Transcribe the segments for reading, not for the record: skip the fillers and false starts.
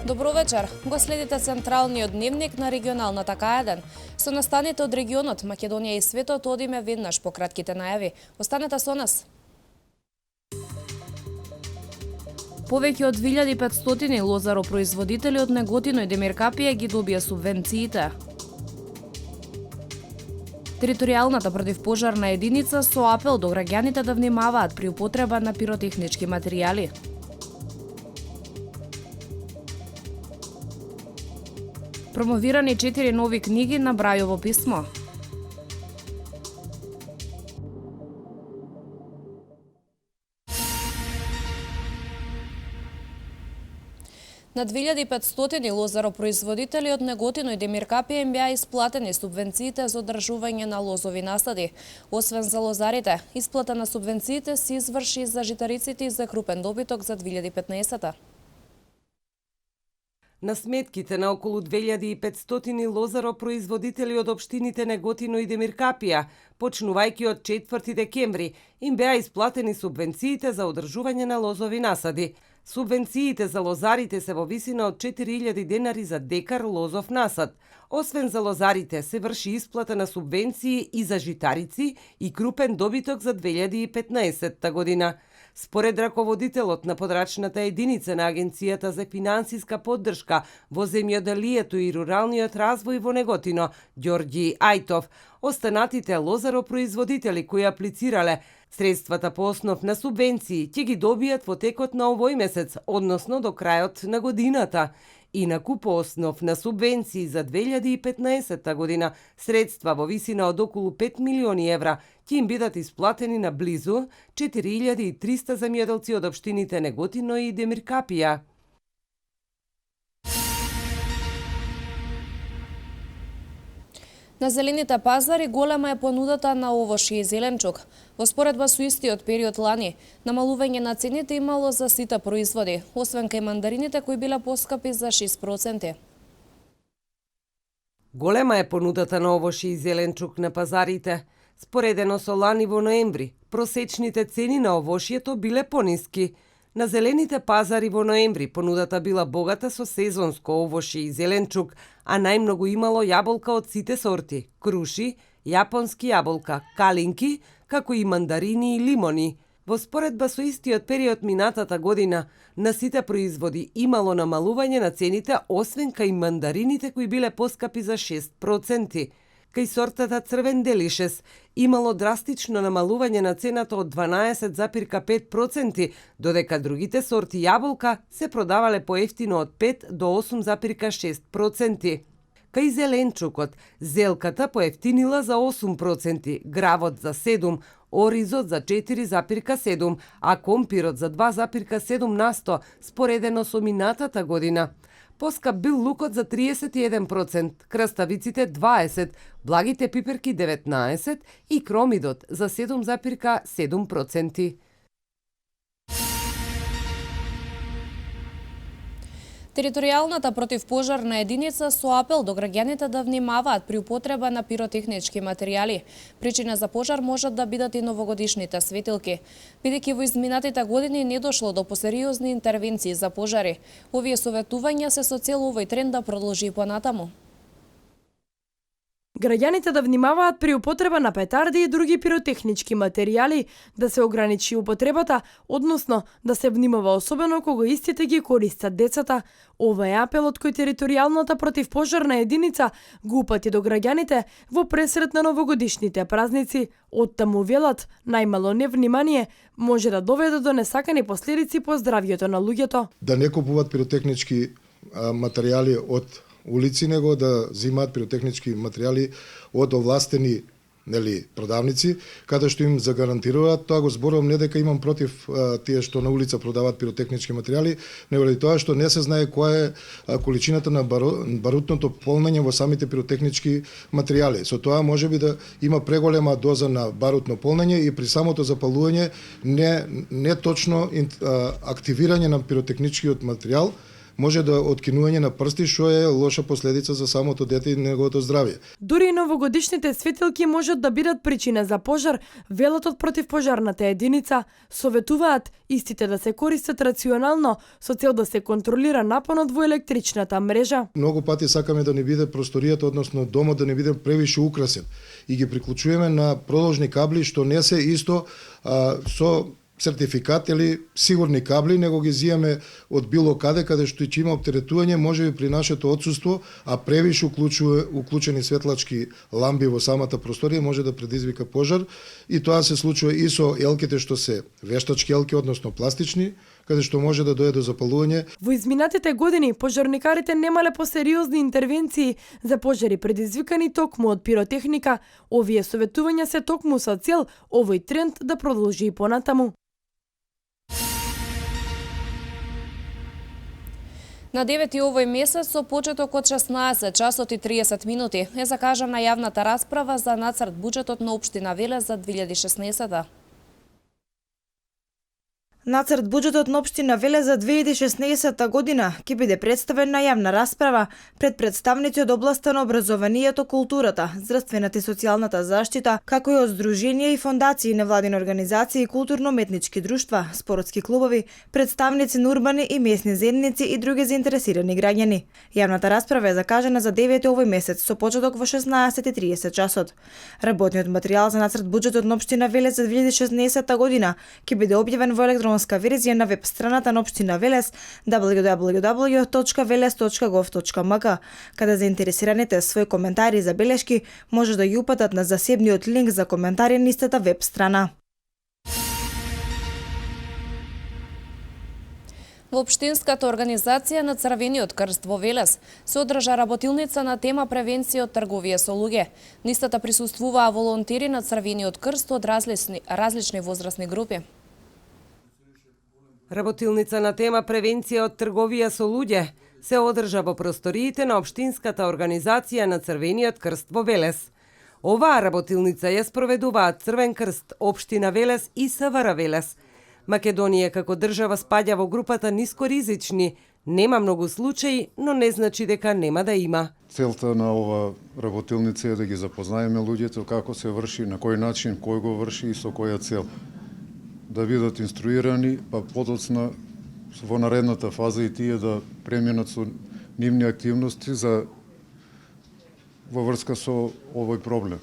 Добро вечер. Го следите централниот дневник на регионалната К1. Со настаните од регионот, Македонија и светот одиме веднаш по кратките најави. Останете со нас. Повеќе од 2500 лозаропроизводители од Неготино и Демиркапија ги добија субвенциите. Територијалната противпожарна единица со апел до граѓаните да внимаваат при употреба на пиротехнички материјали. Промовирани 4 нови книги на Брајово писмо. На 2500 лозаропроизводители од Неготино и Демиркапија им беа исплатени субвенциите за одржување на лозови насади. Освен за лозарите, исплата на субвенциите се изврши за житариците и за крупен добиток за 2015-та. На сметките на околу 2500 лозаропроизводители од општините Неготино и Демиркапија, почнувајќи од 4 декември, им беа исплатени субвенциите за одржување на лозови насади. Субвенциите за лозарите се во висина од 4000 денари за декар лозов насад. Освен за лозарите, се врши исплата на субвенции и за житарици и крупен добиток за 2015 година. Според раководителот на подрачната единица на Агенцијата за финансиска поддршка во земјоделието и руралниот развој во Неготино, Ѓорѓи Ајтов, останатите лозаропроизводители кои аплицирале средствата по основ на субвенции ќе ги добијат во текот на овој месец, односно до крајот на годината. Инаку по основ на субвенции за 2015 година средства во висина од околу 5 милиони евра ќе им бидат исплатени на близу 4300 земјоделци од општините Неготино и Демиркапија. На зелените пазари голема е понудата на овошје и зеленчук. Во споредба со истиот период лани, намалување на цените имало за сите производи, освен кај мандарините кои биле поскапи за 6%. Голема е понудата на овошје и зеленчук на пазарите. Споредено со лани во ноември, просечните цени на овошјето биле пониски. На зелените пазари во ноември понудата била богата со сезонско овошје и зеленчук, а најмногу имало јаболка од сите сорти – круши, јапонски јаболка, калинки, како и мандарини и лимони. Во споредба со истиот период минатата година, на сите производи имало намалување на цените, освен кај мандарините кои биле поскапи за 6%. Кај сортата црвен делишес имало драстично намалување на цената од 12,5%, додека другите сорти јаболка се продавале поевтино од 5 до 8,6%. Кај зеленчукот, зелката поевтинила за 8%, гравот за 7%, оризот за 4,7%, а компирот за 2,7% споредено со минатата година. Поскап бил лукот за 31%, краставиците 20%, благите пиперки 19% и кромидот за 7,7%. Територијалната противпожарна единица со апел до граѓаните да внимаваат при употреба на пиротехнички материјали. Причина за пожар можат да бидат и новогодишните светилки, бидејќи во изминатите години не дошло до посериозни интервенции за пожари. Овие советувања се со цел овој тренд да продолжи и понатаму. Граѓаните да внимаваат при употреба на петарди и други пиротехнички материјали, да се ограничи употребата, односно да се внимава особено кога истите ги користат децата. Ова е апелот кој територијалната противпожарна единица го упати до граѓаните во пресрет на новогодишните празници. Оттаму велат, најмало невнимание може да доведе до несакани последици по здравјето на луѓето. Да не купуваат пиротехнички материјали од улици, него да земаат пиротехнички материјали од овластени продавници, каде што им загарантираат. Тоа го зборувам не дека имам против тие што на улица продаваат пиротехнички материјали, него и тоа што не се знае која е количината на барутното полнење во самите пиротехнички материјали. Со тоа можеби да има преголема доза на барутно полнење и при самото запалување не точно активирање на пиротехничкиот материјал може да откинување на прсти, што е лоша последица за самото дете и неговото здравје. Дури и новогодишните светилки можат да бидат причина за пожар, велат од противпожарната единица, советуваат истите да се користат рационално со цел да се контролира напонот во електричната мрежа. Многу пати сакаме да не биде просторијата, односно домот да не биде превише украсен и ги приклучуваме на продолжни кабли што не се исто со сертификат или сигурни кабли, него ги зијаме од било каде што ќе има оптеретување, можеби при нашето отсуство, а превише уклучени светлачки ламби во самата просторија може да предизвика пожар, и тоа се случува и со елките што се вештачки елки, односно пластични, каде што може да дојде до запалување. Во изминатите години пожарникарите немале посериозни интервенции за пожари предизвикани токму од пиротехника. Овие советувања се токму со цел овој тренд да продолжи и понатаму. На 9 овој месец со почеток од 16 часот и 30 минути е закажана јавната расправа за нацрт буџетот на општина Велес за 2016. Нацрт буџетот на општина Велес за 2016 година ќе биде представен на јавна расправа пред представници од областа на образованието, културата, здравствената и социјалната заштита, како и од здруженија и фондации, невладини организации, културно-уметнички друштва, спортски клубови, представници на урбани и месни заедници и други заинтересирани граѓани. Јавната расправа е закажана за 9 овој месец со почеток во 16:30 часот. Работниот материјал за нацрт буџетот на општина Велес за 2016 година ќе биде објавен во електронска верзија на веб страната на општина Велес www.veles.gov.mk, каде заинтересираните своји коментари и забелешки може да ги упатат на засебниот линк за коментари на истата веб страна. Во Општинската организација на Црвениот крст во Велес се одржа работилница на тема превенција од трговија со луѓе. На истата присуствуваа волонтери на Црвениот крст од различни возрастни групи. Работилница на тема превенција од трговија со луѓе се одржа во просториите на Општинската организација на Црвениот крст во Велес. Оваа работилница ја спроведуваат Црвен крст, Општина Велес и СВР Велес. Македонија како држава спаѓа во групата нискоризични. Нема многу случаи, но не значи дека нема да има. Целта на ова работилница е да ги запознаеме луѓето како се врши, на кој начин, кој го врши и со која цел. Да бидат инструирани, па подоцна во наредната фаза и тие да преминат со нивни активности во врска со овој проблем.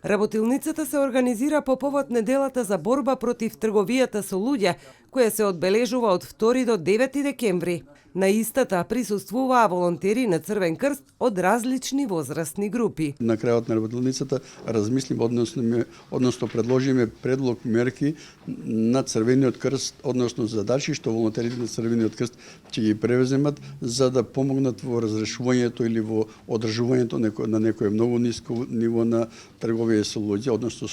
Работилницата се организира по повод неделата за борба против трговијата со луѓе, која се одбележува од 2 до 9 декември. На истата присуствуваа волонтери на Црвен крст од различни возрастни групи. На крајот на работилницата размислиме, односно предложиме предлог мерки на Црвениот крст, односно задачи што волонтерите на Црвениот крст ќе ги превземат за да помогнат во разрешувањето или во одржувањето на некое многу ниско ниво на трговија со луѓе, односно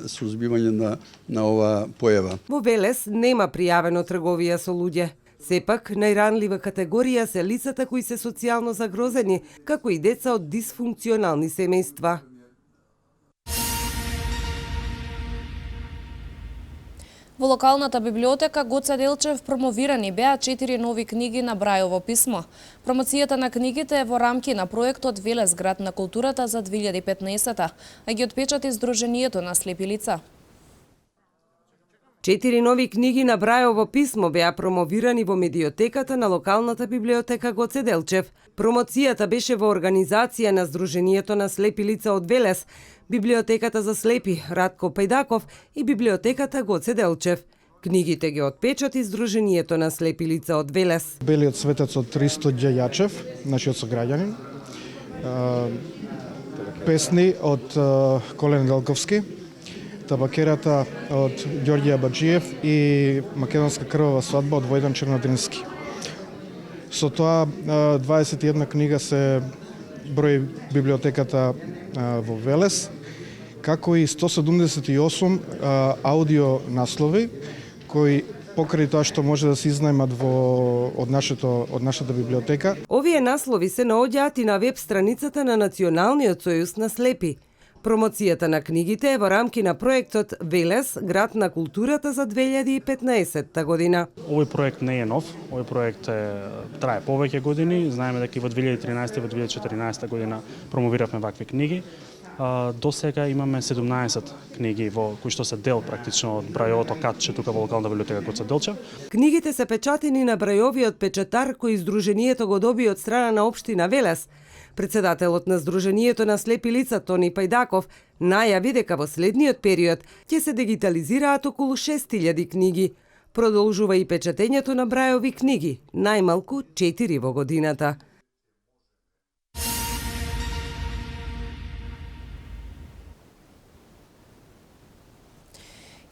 сузбивање на оваа појава. Во Велес нема пријавено трговија со луѓе. Сепак, најранлива категорија се лицата кои се социјално загрозени, како и деца од дисфункционални семејства. Во локалната библиотека Гоце Делчев промовирани беа 4 нови книги на Брајово писмо. Промоцијата на книгите е во рамки на проектот Велес град на културата за 2015, а ги отпечати Сдруженијето на слепи лица. 4 нови книги на Брајово писмо беа промовирани во медиотеката на локалната библиотека Гоце Делчев. Промоцијата беше во организација на Сдруженијето на слепи лица од Велес, Библиотеката за слепи Радко Пајдаков и Библиотеката Гоце Делчев. Книгите ги отпечати Сдруженијето на слепи лица од Велес. Белиот светец од Ристо Ѓајачев, нашиот сограѓанин. Песни од Колен Велковски. Табакерата од Ѓорѓе Абаджиев и Македонска крвава свадба од Војдан Чернодрински. Со тоа 21 книга се брои библиотеката во Велес, како и 178 аудио наслови кои покрај тоа што може да се изнајмат од нашата библиотека. Овие наслови се наоѓаат и на веб страницата на Националниот сојуз на слепи. Промоцијата на книгите е во рамки на проектот Велес, град на културата за 2015 година. Овој проект не е нов, овој проект трае повеќе години. Знаеме дека и во 2013 и во 2014 година промовиравме вакви книги. До сега имаме 17 книги кои што се дел практично од брајовото катче тука во локалната библиотека Гоце Делчев. Книгите се печатени на брајовиот печатар кој Сдруженијето го доби од страна на општина Велес. Председателот на Сдруженијето на слепи лица Тони Пајдаков најави дека во следниот период ќе се дигитализираат околу 6000 книги. Продолжува и печатењето на брајови книги, најмалку 4 во годината.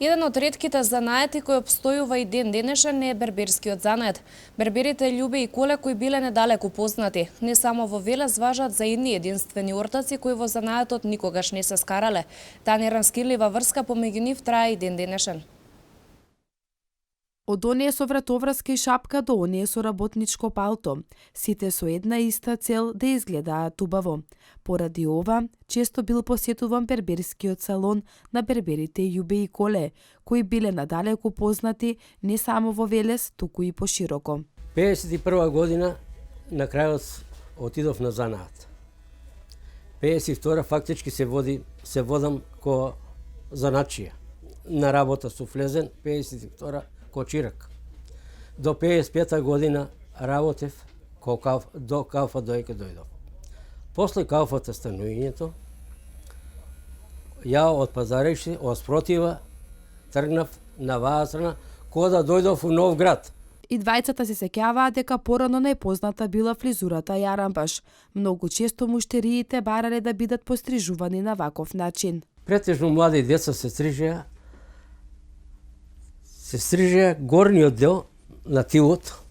Еден од ретките занаети кој обстојува и ден денешен е берберскиот занает. Берберите Љубе и Коле кои биле недалеку познати. Не само во Велес важат за едни единствени ортаци кои во занаетот никогаш не се скарале. Таа нераскирлива врска помеѓу нив трае и ден денешен. Од оние со вратоврска и шапка до оние со работничко палто, сите со една иста цел да изгледаат убаво. Поради ова, често бил посетуван берберскиот салон на берберите Љубе и Коле, кои биле надалеку познати не само во Велес, туку и пошироко. 51 година на крајот отидов на занаат. 52 фактички се водам ко заначија. На работа су влезен, 52 ко чирак. До 55 година работев до кауфа дојке дојдов. После кауфата станувањето, ја од Пазариште, од спротива, тргнав на Вазрана, кога да дојдов у Нов град. И двајцата се сеќаваат дека порано најпозната била фризурата јарамбаш. Многу често муштериите барале да бидат пострижувани на ваков начин. Претежно млади деца се стрижеа горниот дел на тилот,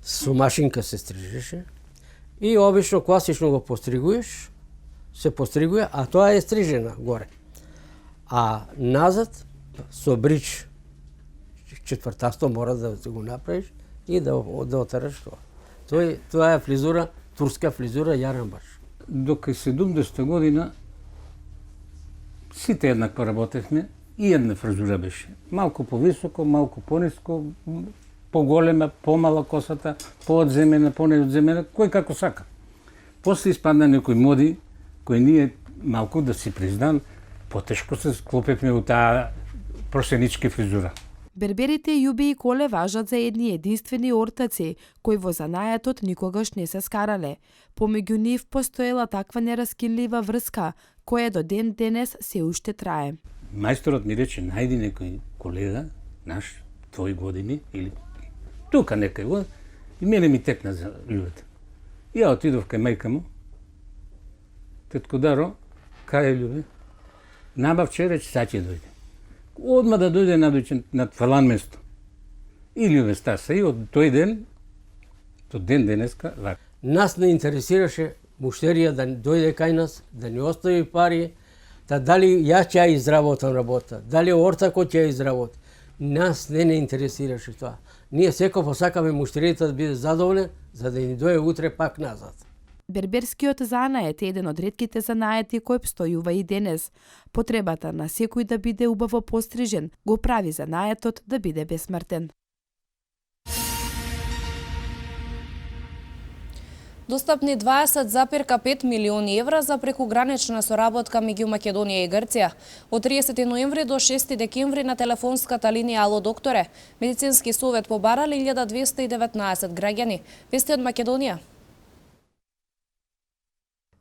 со машинка се стрижеше, и обично класично го постригуеш, се постригуе, а тоа е стрижена горе. А назад, со брич, четвртасто мора да го направиш и да отераш тоа. Тоа е фризура, турска фризура јарамбаш. До 70 година сите еднакво работевме и една фризура беше. Малку повисоко, малку пониско, поголема, помала косата, поодземена, понеодземена, кој како сака. После испадна некои моди, кои ние малку да си признам, потешко се склопевме у таа просенички фризура. Берберите Љубе и Коле важат за едни единствени ортаци, кои во занаетот никогаш не се скарале. Помеѓу нив постоела таква нераскинлива врска, која до ден денес се уште трае. Мајсторот ми рече, најди некој колега, наш, твои години, или тука некај, и мене ми текна за љубето. Ја отидов кај мајка му, тетко Даро, кај е Љубе? Набавче, рече, са ќе дојде. Одма да дојде на фалан место. И Љубе стаса, и од тој ден, до ден денеска, вака. Нас не интересираше муштерија да дојде кај нас, да ни остави пари, да дали ја ќе ја изработам работа, дали ортако ќе ја изработи. Нас не интересираше тоа. Ние секој посакаме муштеријата да биде задоволен, за да ни дојде утре пак назад. Берберскиот занает е еден од ретките занаети кој обстојува и денес. Потребата на секој да биде убаво пострижен го прави занаетот да биде бесмртен. Достапни 20,5 милиони евра за прекугранична соработка меѓу Македонија и Грција. Од 30 ноември до 6 декември на телефонската линија Ало докторе, медицински совет побарале 1219 граѓани. Вести од Македонија.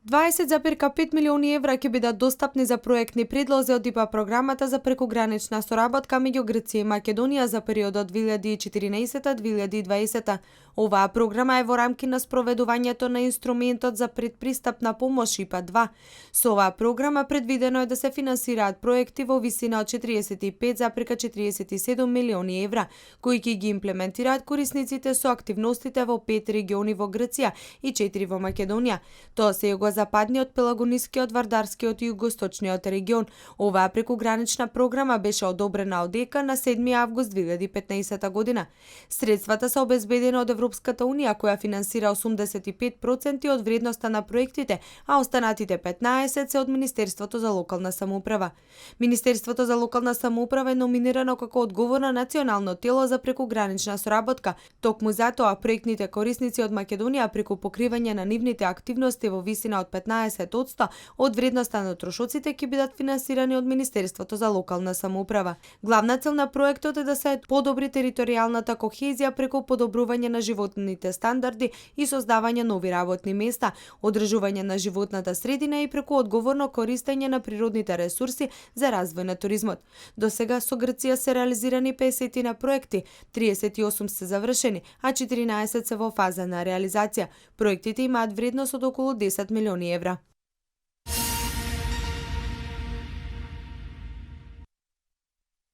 20,5 милиони евра ќе бидат достапни за проектни предлози од ИПА програмата за прекугранична соработка меѓу Грција и Македонија за периодот 2014-2020. Оваа програма е во рамки на спроведувањето на инструментот за предпристапна помош ИПА-2. Со оваа програма предвидено е да се финансираат проекти во висина од 45,47 милиони евра, кои ќе ги имплементираат корисниците со активностите во 5 региони во Грција и 4 во Македонија. Тоа се го западниот, пелагонискиот, вардарскиот и југоисточниот регион. Оваа прекугранична програма беше одобрена од ЕКА на 7 август 2015 година. Средствата се обезбедени од Европската унија, која финансира 85% од вредноста на проектите, а останатите 15% се од Министерството за локална самоуправа. Министерството за локална самоуправа е номинирано како одговорно национално тело за прекугранична соработка. Токму затоа проектните корисници од Македонија преку покривање на нивните активности во висина од 15% од вредноста на трошоците ќе бидат финансирани од Министерството за локална самоуправа. Главна цел на проектот е да се подобри територијалната кохезија преку подобрување на животните стандарди и создавање нови работни места, одржување на животната средина и преку одговорно користење на природните ресурси за развој на туризмот. До сега со Грција се реализирани 50 на проекти, 38 се завршени, а 14 се во фаза на реализација. Проектите имаат вредност од околу 10 милиони евра.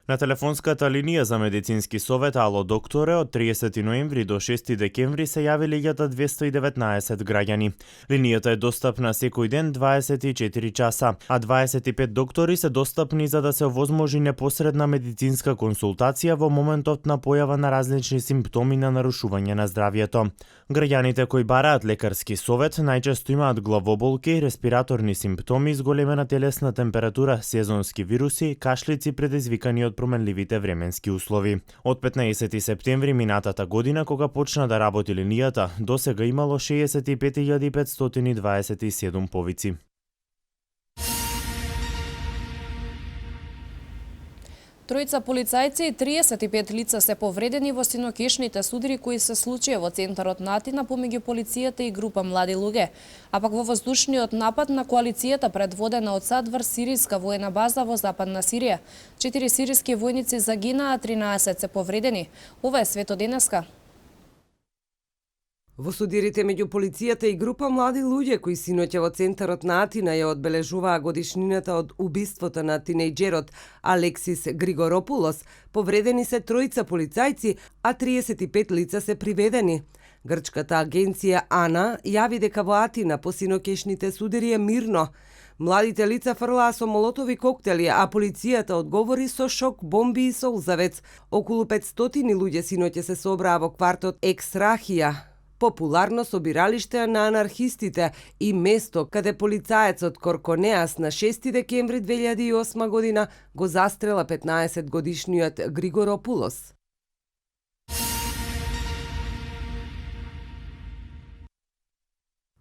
На телефонската линија за медицински совет Ало докторе од 30 ноември до 6 декември се јави 1219 граѓани. Линијата е достапна секој ден 24 часа, а 25 доктори се достапни за да се овозможи непосредна медицинска консултација во моментот на појава на различни симптоми на нарушување на здравјето. Граѓаните кои бараат лекарски совет најчесто имаат главоболки, респираторни симптоми, зголемена телесна температура, сезонски вируси, кашлици предизвикани од променливите временски услови. Од 15 септември минатата година, кога почна да работи линијата, досега имало 65.527 повици. Тројца полицајци и 35 лица се повредени во синокешните судари кои се случија во центарот на Атина помеѓу полицијата и група млади луѓе, а пак во воздушниот напад на коалицијата предводена од САД врз сириска воена база во западна Сирија. 4 сириски војници загинаа, а 13 се повредени. Ова е свето денеска. Во судирите меѓу полицијата и група млади луѓе кои синоќа во центарот на Атина ја одбележуваа годишнината од убиството на тинејџерот Алексис Григоропулос, повредени се тројца полицајци, а 35 лица се приведени. Грчката агенција АНА јави дека во Атина по синокешните судири е мирно. Младите лица фрлаа со молотови коктели, а полицијата одговори со шок бомби и солзавец. Околу 500 луѓе синоќе се собраа во квартот Ексрахија, популарно собиралиште на анархистите и место каде полицаецот Корконеас на 6 декември 2008 година го застрела 15-годишниот Григоропулос.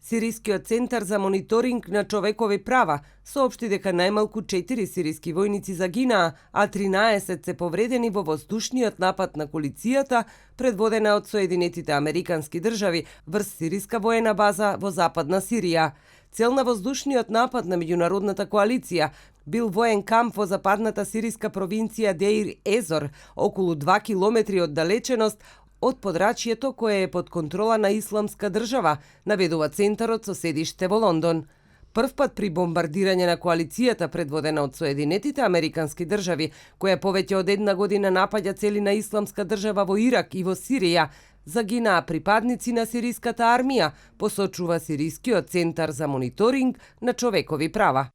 Сирискиот центар за мониторинг на човекови права соопшти дека најмалку 4 сириски војници загинаа, а 13 се повредени во воздушниот напад на коалицијата предводена од Соединетите Американски држави врз сириска воена база во западна Сирија. Цел на воздушниот напад на меѓународната коалиција бил воен камп во западната сириска провинција Деир Езор, околу 2 километри оддалеченост од подрачјето кое е под контрола на Исламска држава, наведува центарот со седиште во Лондон. Првпат при бомбардирање на коалицијата предводена од Соединетите Американски држави, која повеќе од една година напаѓа цели на Исламска држава во Ирак и во Сирија, загинаа припадници на сириската армија, посочува Сирискиот центар за мониторинг на човекови права.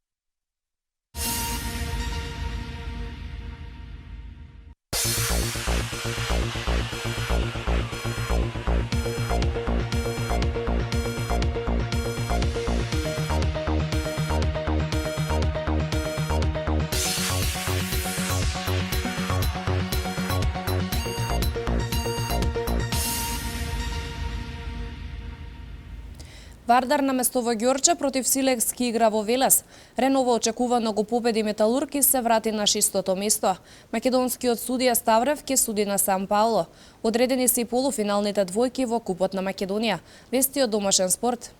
Вардар наместо во Ѓорче против Силекски игра во Велес. Реново очекувано го победи Металург и се врати на шестото место. Македонскиот судија Ставрев ќе суди на Сан Пауло. Одредени се и полуфиналните двојки во Купот на Македонија. Вести од домашен спорт.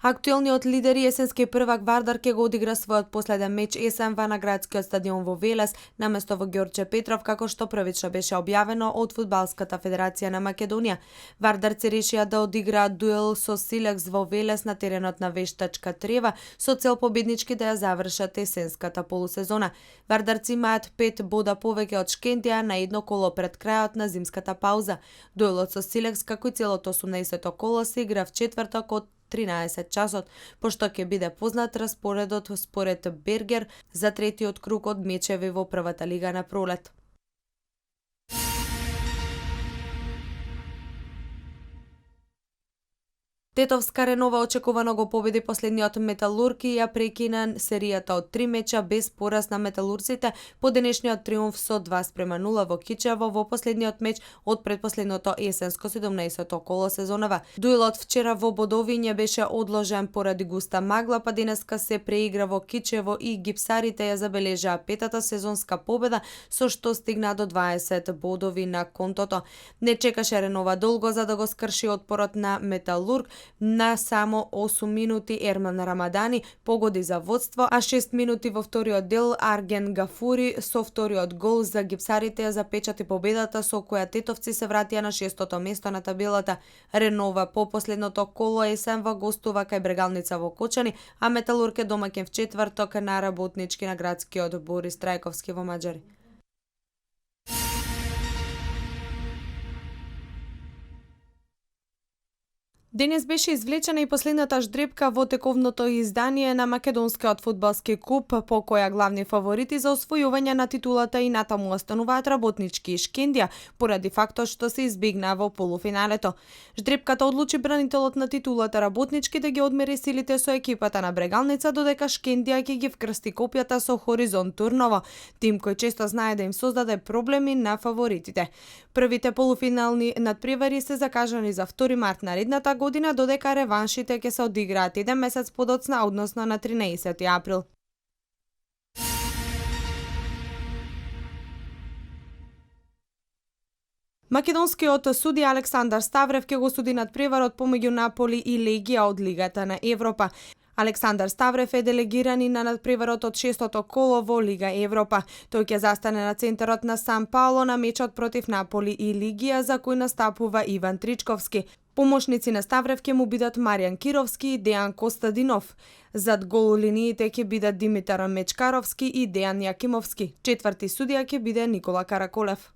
Актуелниот лидер и есенски првак Вардар ќе го одигра својот последен меч есенва на градскиот стадион во Велес, наместо во Ѓорче Петров, како што првично беше објавено од Фудбалската федерација на Македонија. Вардарци решија да одиграат дуел со Силекс во Велес на теренот на Вештачка трева, со цел победнички да ја завршат есенската полусезона. Вардарци имаат 5 бода повеќе од Шкендија на едно коло пред крајот на зимската пауза. Дуелот со Силекс, како и целото 18-то коло, се игра в четврток од 13 часот, пошто ќе биде познат распоредот според Бергер за третиот круг од мечеви во првата лига на пролет. Тетовска Ренова очекувано го победи последниот Металург и ја прекина серијата од 3 меча без пораз на металурците по денешниот триумф со 2:0 во Кичево во последниот меч од предпоследното есенско 17-то коло сезонава. Дуелот вчера во Бодовиње беше одложен поради густа магла, па денеска се преигра во Кичево и гипсарите ја забележаа петата сезонска победа со што стигна до 20 бодови на контото. Не чекаше Ренова долго за да го скрши отпорот на Металург. На само 8 минути Ерман Рамадани погоди за водство, а 6 минути во вториот дел Арген Гафури со вториот гол за гипсарите ја запечати победата со која тетовци се вратија на 6-то место на табелата. Ренова по последното коло есенва гостува кај Брегалница во Кочани, а Металург е домаќин в четврток на работнички на градскиот Борис Трајковски во Маđари. Денес беше извлечена и последната ждрепка во тековното издание на Македонскиот фудбалски куп, по која главни фаворити за освојување на титулата и натаму остануваат Работнички и Шкендија, поради фактот што се избегна во полуфиналето. Ждрепката одлучи бранителот на титулата Работнички да ги одмери силите со екипата на Брегалница, додека Шкендија ќе ги вкрсти копјата со Хоризонт Турново, тим кој често знае да им создаде проблеми на фаворитите. Првите полуфинални надпревари се закажани за 2 март наредната година, додека реваншите ќе се одиграат 1 месец подоцна, односно на 13 април. Македонскиот судија Александар Ставрев ќе го суди надпреварот помеѓу Наполи и Легија од Лигата на Европа. Александар Ставрев е делегиран и на надпреварот од 6-то коло во Лига Европа. Тој ќе застане на центарот на Сан Пауло на мечот против Наполи и Лигија, за кој настапува Иван Тричковски. Помошници на Ставрев ќе му бидат Маријан Кировски и Дејан Костадинов. Зад гол линиите ќе бидат Димитар Мечкаровски и Дејан Јакимовски. Четврти судија ќе биде Никола Караколев.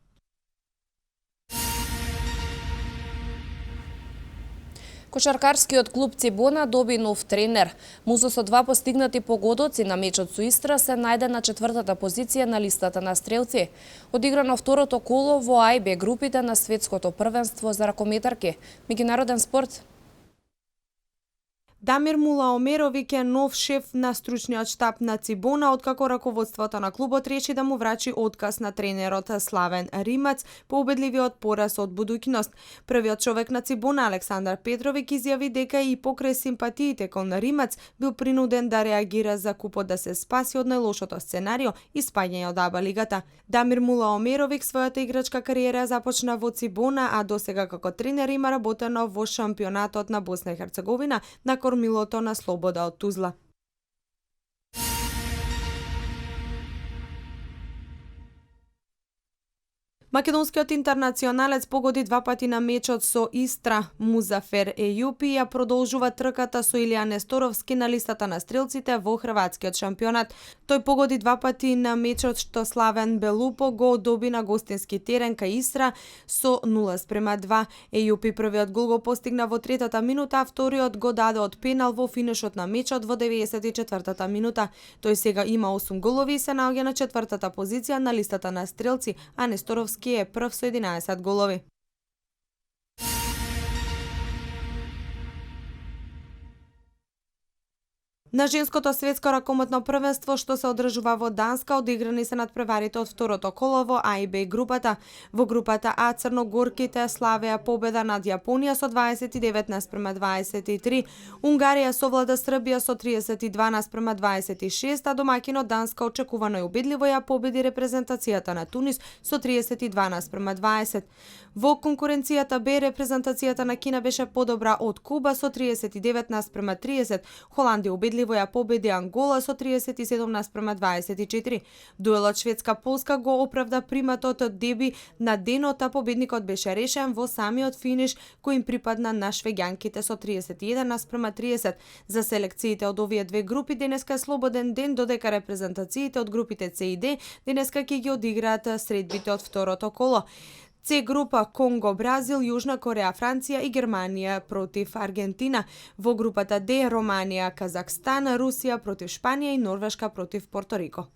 Кошаркарскиот клуб Цибона доби нов тренер. Музо со 2 постигнати погодоци на мечот со Истра се најде на 4-та позиција на листата на стрелци. Одиграно второто коло во А и Б групите на светското првенство за ракометарки. Меѓународен спорт. Дамир Мулаомеровиќ е нов шеф на стручниот штаб на Цибона, откако раководството на клубот реши да му врачи отказ на тренерот Славен Римац по убедливиот пораз од будуќност. Првиот човек на Цибона, Александар Петровиќ, изјави дека и покрај симпатиите кон Римац бил принуден да реагира за купот да се спаси од најлошото сценарио и спаѓање од АБА лигата. Дамир Мулаомеровиќ својата играчка кариера започна во Цибона, а досега како тренер има работено во шампионатот на Босна и Херцеговина на кормилото на Слобода од Тузла. Македонскиот интернационалец погоди 2 пати на мечот со Истра. Музафер Ејупи ја продолжува трката со Илија Несторовски на листата на стрелците во хрватскиот шампионат. Тој погоди 2 пати на мечот што Славен Белупо го доби на гостински терен кај Истра со 0:2. Ејупи првиот гол го постигна во 3-та минута, а вториот го даде од пенал во финишот на мечот во 94-та минута. Тој сега има 8 голови и се наоѓа на 4-та позиција на листата на стрелци, а Несторовски е прв со 11 голови. На женското светско ракометно првенство што се одржува во Данска, одиграни се надпреварите од второто коло во А и Б групата. Во групата А црногорките славеа победа над Јапонија со 29:23. Унгарија совлада Србија со 32:26, а домаќинот Данска очекувано и убедливо ја победи репрезентацијата на Тунис со 32:20. Во конкуренцијата Б репрезентацијата на Кина беше подобра од Куба со 39:30. Холандија убедливо ја победи Ангола со 37:24. Дуелот Шведска-Полска го оправда приматот од деби на денот, а победникот беше решен во самиот финиш кој им припадна на швеѓанките со 31:30. За селекциите од овие две групи денеска е слободен ден, додека репрезентациите од групите С и Д денеска ќе ги одиграат средбите од второто коло. С група Конго, Бразил, Јужна Кореја, Франција и Германија против Аргентина. Во групата Д Романија, Казахстан, Русија против Шпанија и Норвешка против Порто Рико.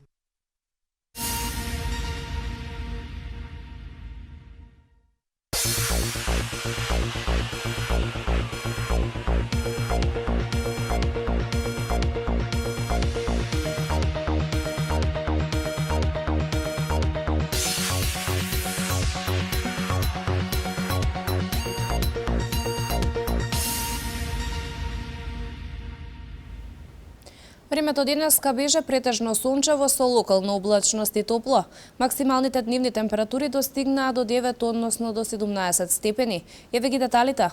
Времето денеска беше претежно сончево со локална облачност и топло. Максималните дневни температури достигнаа до 9, односно до 17 степени. Еве ги деталите.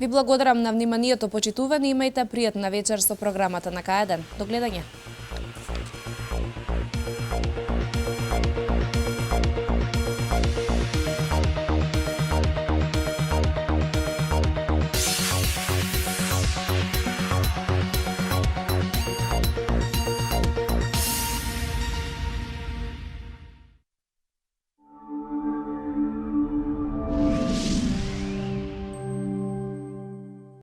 Ви благодарам на вниманието, почитувани, имајте пријатна вечер со програмата на К1. До гледање.